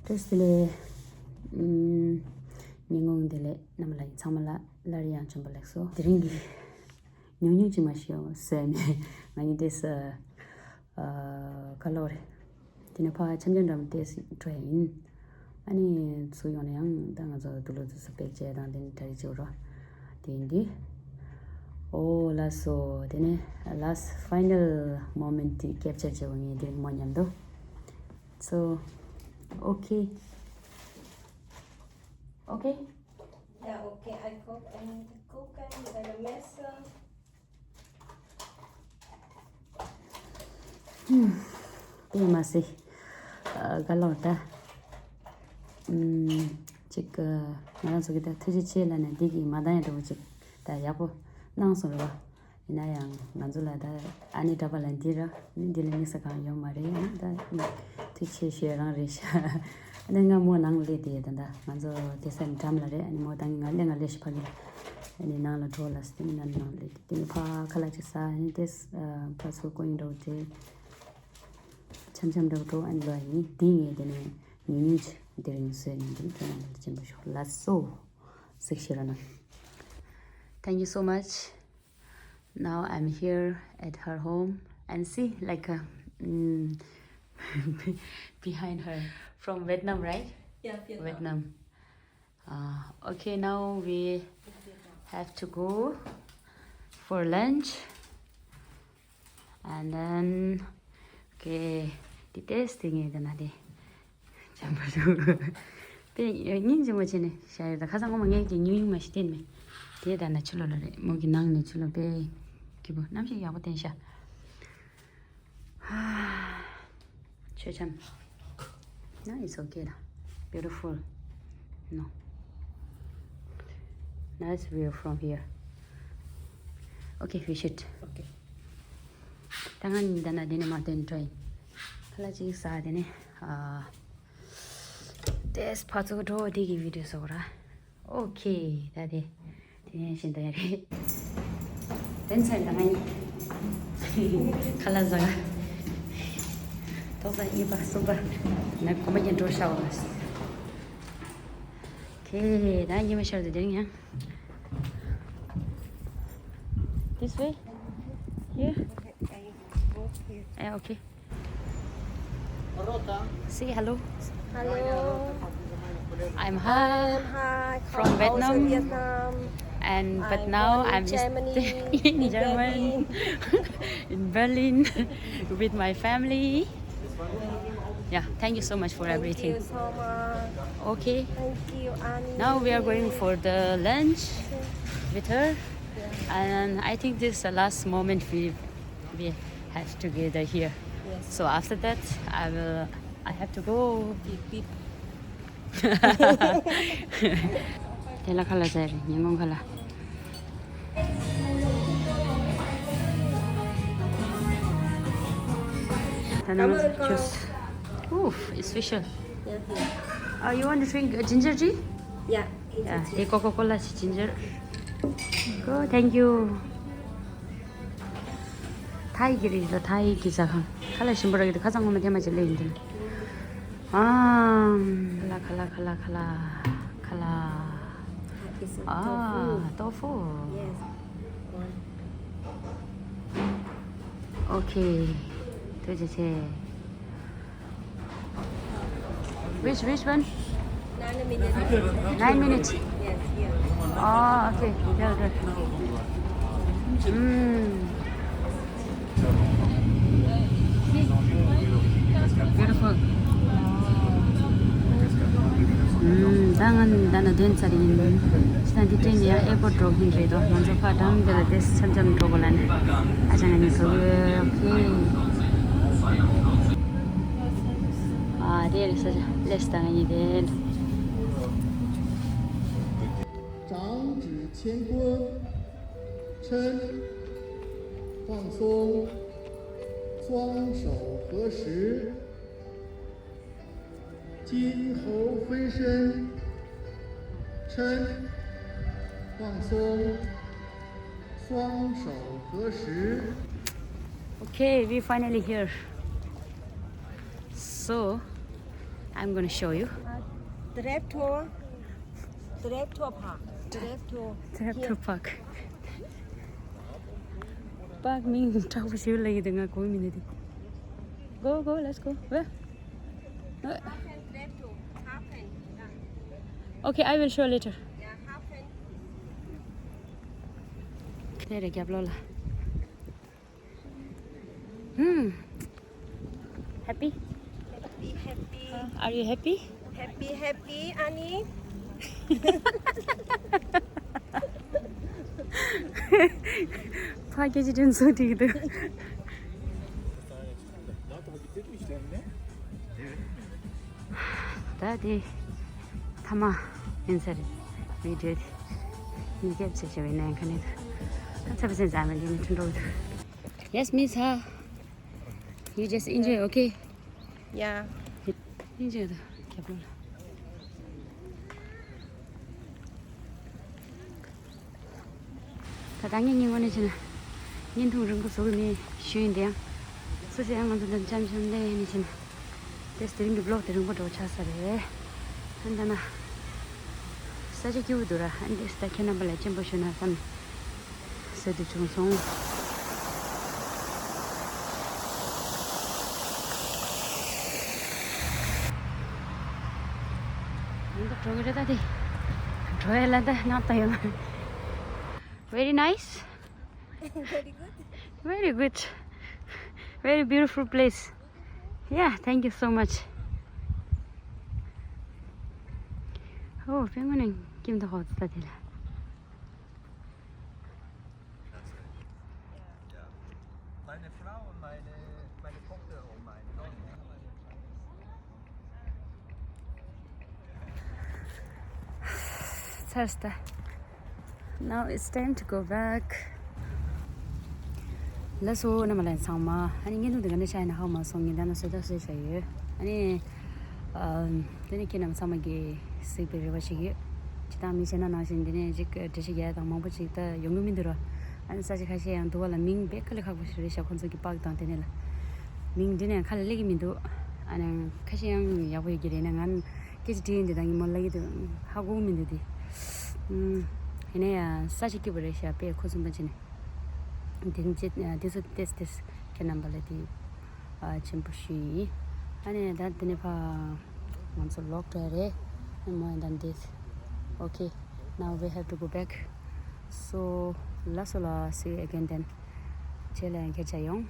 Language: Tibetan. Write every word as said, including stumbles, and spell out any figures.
བཀྲ་ཤིས་བདེ་ལེགས། ཨམ། ཉིན་གུང་བདེ་ལེགས། རྣམ་པ་ལྷན་རྒྱས་ཚང་མ་ལ་སླར་ཡང་བྱོན་པ་ལེགས་སོ། དེ་རིང་གི་ཉུང་ཉུང་ཅིག་མ་ཞིག་ཡོང་ཟེར་ནས་ང་གཉིས་ཏོག་ཙམ་ཨ་ག་ལབ་རེད། དེ་ནས་ཕར་འཆམ་འཆམ་འདྲ་མོ་ཏོག་ཙམ་འགྲོ་ཡ་ཡིན། ཨ་ནི་ཚུར་ཡོང་ན་ཡང་ད་ང་ཚོ་དུག་ལོག་དུག་སུ་པེག་བྱས་དང་དེ་ནས་གྲ་སྒྲིག་བྱེད་རོགས། དེ་ཡིན་དུས། ཨོ་ལགས་སོ། དེ་ནས་last final moment དེ་capture བྱེད་དགོས། ངས་དེ་རིང་མོ་མཉམ་དུ། So, okay. Okay? Yeah, okay. I cook and cook and then a mess. ཧུམ། དེ་མ་ཟད། ཨ་ག་ལབ་ད། ཨུམ། ཅིག་ང་རང་ཚོ་གི་ད་ཐུགས་རྗེ་ཆེ་ལབ་ནས་འདི་གི་མ་འདང་ཡ་འདྲ་བོ་ཅིག་ད་ཡག་པོ་གནང་སོང་རེད་བ། ཡིན་ན་ཡང་ང་ཚོ་ལ་ད་ཨ་ནེ་འདྲ་པོ་ལ་འདི་ར་ནི་འདི་ལས་དམིགས་བསལ་གང་ཡོད་མ་རེད། ཡང་ད་ཐུགས་རྗེ་ཆེ་ཞུ་ཡ་རང་རེད་ཤག་ཨ་ནེ་ང་མོ་ནང་སླེབས་དེ་ད་ད་ང་ཚོ་དེ་སར་འགྲམ་ལ་རེད། ཨ་ནེ་མོ་ད་ང་སླེབས་ང་སླེབས་ཤིག་ཕ་གི་ཨ་ནེ་ནང་ལ་འགྲོ་ལ་སི་ཏི་ནང་ནང་སླེབས་དེ་ནི་ཕ་ཁ་ལག་ཅིག་ཟ། ཨ་ནེ་དེ་ཕ་ཚོ་ཀོ་ཡིན་འགྲོ་དེ་འཆམ་འཆམ་འགྲོ་འགྲོ། ཨ་ནེ་ལོ་ཡིན་དེ་ངས་དེ་ནས་ཉུང་ཉུང་ཅིག་དེ་རིང་བཟོས་ནས་དེ་ནས་ཁྱོད་རང་ལ་སྦྱིན་པ་ཞུ་ལགས་སོ། གཟིགས་ཤིག་རོགས་གནང་། Thank you so much. Now I'm here at her home and see, like, uh, mm, behind her, from Vietnam, right? Yeah, Vietnam. Vietnam. Uh, okay, now we have to go for lunch. And then, okay, the taste thing is another. ཅམ་པ་རུ། དེ་སྙིང་རྗེ་མོ་བྱས་ནས་བཞག་ཡོད། ད་ཁ་སང་ངོ་མ་ངས་ཀྱི་ཉུང་ཉུང་མ་ཞིག་བསྟན་མེད། དེ་ད་ན་ཕྱི་ལོགས་ལ་རེད། མོ་གི་ནང་ནས་ཕྱི་ལོགས་པའི་སྐྱིད་པོ་གནམ་གཤིས་ཡག་པོ་བསྟན་ཤག་མཆོད་ཆམ། No, it's okay ད། Beautiful. No. Nice view from here. Okay, we should. Okay. ད་ང་གཉིས་ད་ན་དེ་ནས་མ་ཐོན་འགྲོ་ཡིན། ཁ་ལག་ཅིག་ཟ། དེ་ནས་ཨ། དེས་ཕ་ཚུགས་འགྲོ་དེ་གི་བི་ཌིའོ་བཟོ་གོ་ར། ཨོ་ཁེ། ད་དེ་དེ་ནས་བཞིན་ད་ཡ་རེད། དེ་ཚོ་ད་ང་གཉིས་ཁ་ལག་ཟ་ག་ཏོག་ཙམ་གཉིས་པ་གསུམ་པ་ན་གོམ་པ་རྒྱན་འགྲོ་ཤག་བ། ཁེ། ད་གཉིས་པ་ཤར་དུ་དེ་རིང་ཡང་། This way? Here? Eh, okay. Say hello. Hello. I'm Ha. I'm Hi. From Vietnam. Vietnam. And but I'm now born in I'm Germany, in in German, Berlin. In Berlin, with my family. Yeah, thank you so much for everything. Thank you so much. Okay. Thank you, Annie. Now we are going for the lunch with her. Yeah. And I think this is the last moment we we have together here. Yes. So after that, I will, I have to go. Beep, beep. དེ་ལ་ཁ་ལག་ཟ་རེད། ཉིན་གུང་ཁ་ལག་ད་ནང་ཇུས། Oof, it's special. Yeah, yeah. Uh, you want to drink uh, ginger tea? Yeah, ginger tea. Yeah, hey, Coca-Cola ginger. Go, thank you. ཐའི་གི་རིགས་ལ་ཐའི་གི་ཟ་ཁང་། ཁ་ལག་ཞིམ་པོ་རག་གི་འདུག་ཁ་སང་ངོ་མ་དེ་མ་ཅིག་སླེབས་ཡིན་དེ། ཨམ། ཁ་ལག་ཁ་ལག་ཁ་ལག་ཁ་ལག་ཁ་ལག It's a ཨ། tofu. Tofu. Yes. One. Okay. ཐུགས་རྗེ་ཆེ། Which, which one? Nine minutes. Nine minutes. Yes, yes. Oh, okay. Good, good. Mm. Beautiful. ད་ང་ནི་ད་ནི་དོན་ཚར་ཡིན། ད་འདི་ཏྲེན་ཡ་ཨེར་པོར་ཊི་འགྲོ་གིན་རེད་དོ། ང་ཚོ་ཕར་འགྲམ་འདི་ལ་དེ་འཆམ་འཆམ་འགྲོ་དགོས་ལ་ནི། ཨ་ཅག་ང་གཉིས་ཐུག་ཡོད། ཨོ་ཁེ། ཨ་དེ་རེད་ས་ཆ་ལེས་ད་ང་གཉིས་དེ། 掌指乾坤，撑，放松，双手合十， 肩后分身，撑，放松，双手合十。 Okay, we finally here. So, I'm gonna show you. Drive to, drive to park. Drive to, drive to park. Park མིང་དྲག་པོ་ཞིག་ལ་ཡིན་དེ་ང་གོ་མི་འདུག་དེ། Go, go, let's go. Where? Where? Half an drive to, half an, yeah. Okay, I will show later. Yeah, half an. དེ་རེད་རྒྱབ་ལོགས་ལ། Hmm. Happy? Happy, happy. Are you happy? Happy, happy, Ani. ཕ་སྐད་ཆ་དྲན་སོང་འགྲིག་འདུག་ད་དེ་ཐ་མ་ཡིན་ས་རེད། བི་ཌིའོ་དེ་ཉིས་བརྒྱ་བྱས་བྱས་པའི་ནས་ཁ་ནས་ད་ཚ་པ་སེམས་ཙམ་མ་འདི་ནས་ཁྲུན་འགྲོ་གི་འདུག Yes, Miss, huh? You just enjoy, okay? Yeah. Enjoy the camera. ད་ལྟ་ངས་ངའི་ངོས་ནས་བྱས་ན་བརྙན་ཐུང་རིང་པོ་བཟོ་གི་མེད་ཞུ་ཡིན་དེ་ཡང་། སུ་ཟེར་ཡང་ང་ཚོ་འདི་འཆམ་འཆམ་ལས་ནས་བྱས་ན། དེ་དེ་རིང་གི་བི་ལོག་དེ་རིང་པོ་འགྲོ་ཆགས་ས་རེད། ཨ་ནི་ད་ན། ས་ཆ་སྐྱིད་པོ་འདུག་ར། ཨ་ནི་དེ་ས་ཁྱེད་རྣམ་པ་ལ་སྤྱན་པོ་ཞུ་ན་བསམ། ཟེར་དུ་བྱུང་སོང་། འདི་འགྲོ་གི་རེད་ད་དེ། འགྲོ་ཡ་ལ་ད་ངག་ད་ཡོང་། Very nice. Very good. Very good. Very beautiful place. Yeah, thank you so much. Oh, དཔེ་ངོ་ནས་ཀྱིམ་དུ་ཧོ་ཙི་ད་དེ་ལ། Meine Frau und meine, meine Tochter und mein Sohn. ཚར་སོང་། Now it's time to go back. ལགས་སོ་རྣམ་པ་ལྷན་རྒྱས་ཚང་མ། ཨ་ནི་བརྙན་ཐུང་འདི་ག་འདྲ་ཆགས་ཡིན་ན་ཧ་མ་སོང་། ངས་ད་ནང་བཟོས་ད་བཟོས་བྱས་ཡོད། ཨ་ནི་ཨ་དེ་ནས་ཁྱེད་རྣམ་ཚང་མ་གིས་གཟིགས་པའི་རེ་བ་ཞིག་ཡོད། ཇི་ལྟར་མི་བྱེད་ན་ནང་བཞིན་འདི་ནས་ཅིག་འགྲེལ་བཤད་རྒྱག་ཡ་དང་མང་པོ་ཅིག་ད་ཡོང་གི་མི་འདུག་ར། ཨ་ནི་ས་ཆ་ཁ་ཤས་ཡང་འདུག་བ་ལ་མིང་དཔེ་དཀའ་ལས་ཁག་པོ་ཞིག་རེད་ཤག་ཁོང་ཚོ་གི་པག་དང་དེ་ནས་ལ། མིང་འདི་ནས་ཁ་ལ་སླེབས་ཀྱི་མི་འདུག་ཨ་ནི་ཁ་ཤས་ཡང་ཡག་པོ་ཡོད་ཀྱི་རེད། ན་ང་སྐད་ཆ་དྲིས་ཡིན་འདི་དང་ཉིན་མོ་ལབ་ཀྱི་འདུག་ཧ་གོ་མི་འདུག་དེ། ཨུམ། ཡིན་ན་ཡང་ས་ཆ་སྐྱིད་པོ་རེད་ཤག་དཔེ་ཁུ་སིམ་པོ་བྱས་ནས། འདི་ནི་ཅི་འདི་ཚོ་ཏེས་ཏེས་ཁྱེད་རྣམ་པ་ལ་དེ་ཨ་ཆེན་པོ་ཞུས་ཡིན། ཨ་ནི་ད་དེ་ནས་ཕ་ང་ཚོ་ལོག་འགྲོ་ཡ་རེད། More than this. Okay, now we have to go back. So, ལགས་སོ་ལ། See you again then. རྗེས་ལ་ཡང་ཁྱེད་ཆ་ཡོང་།